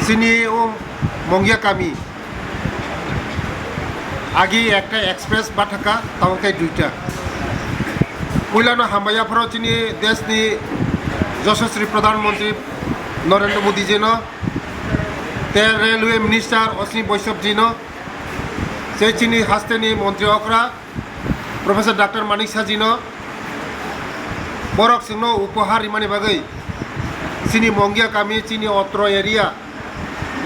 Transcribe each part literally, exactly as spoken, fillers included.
Chini o Mongia kami agi ekta express bathaka, tamo khe duita. Puilano hambai yapharo chini deshni Yashaswi Pradhan Mantri Narendra Modi jino, te railway minister Ashwini Vaishnaw jino, se chini hasteni mantri okra Professor Doctor Manik Saha jino, borok chwngno upohar rimani bagwi chini Mongia kami, chini Otro area,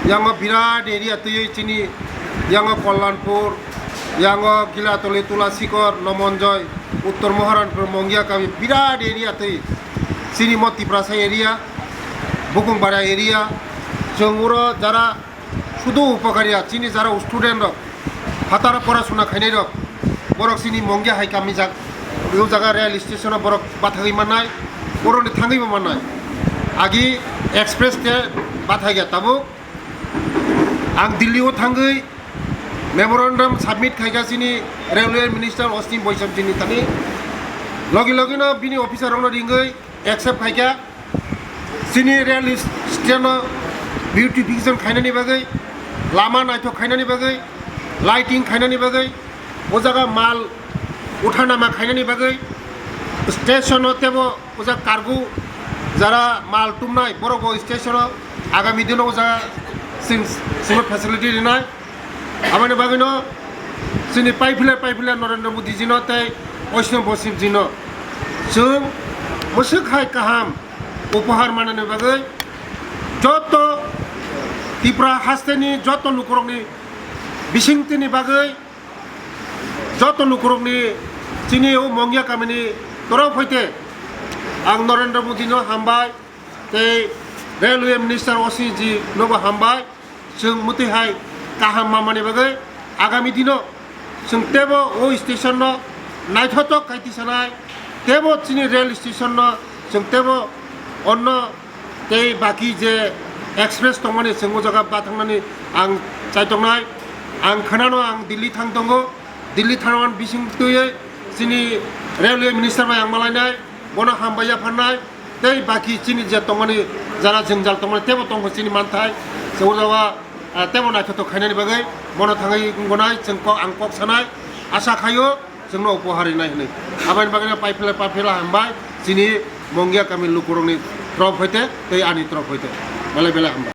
yango birat area twiwi chini yango Kalyanpur, yango Gilatoli, Tulasikor, Nomonjoi, Uttor Moharanpur, Mongia kami birat area twi chini mo Tiprasa area, Bukung Bara area, chwng uro jara sudu upokariya, chini jara student rok, phataro porasuna khainai rok, borok chini Mongia hai kami jak, o jaga rail station o borok bathagwi mannai, borokni thangwi bo mannai. Agi express te bathagya tabuk. Ang Delhi o thangwi memorandum submit khaikha chini railway minister Ashwini Vaishnaw jini thani. Logi logi no bini officer rokno ringwi accept khaikha. Chini rail station o beautification khainani bagwi, lama naithok khainani bagwi, lighting khainani bagwi, o jaga mal uthanama khainani bagwi, station o tebo o jaga cargo jara mal tumnai borok bo station o agami dino o jaga sing, sing facility rinai. Aboni bagwino chini paiphle paiphle Narendra Modi jino tei Vaishnaw Vaishnaw jino chwng mwswk hai kaham upohar manani bagwi joto Tripura hasteni joto lukurokni bisingtwini bagwi joto lukurokni chini o Mongia kamini torop hoite ang Narendra Modi no hambai tei railway minister O C ji nobo hambai. Chwng mwtwi hai kaham mamani bagwi agami dino chwng tebo o station no naithotok khai tisanai, tebo chini rail station no chwng tebo onno tei baki je express tongmani chwng o jaga bathangnani ang chaitongnai. Ang khwnano ang Delhi thang tongo, Delhi thangmani bising twiwi chini railway minister bai ang malainai, bono hambai yapharnai. Tei baki chini je tongmani jara jwngjal tongmani tebo tongkha chini manthai. Chwng o jaga, ah, tebo naithotok khainani bagwi bono thangwi wngnai chwng kok, ang kok sanai. Asa khaio chwngno upohar rinai hwnwi. Aboni bagwino paiphle paiphle hambai chini Mongia kami lukurokni torop hoite tei ani torop hoite. Belai belai hambai.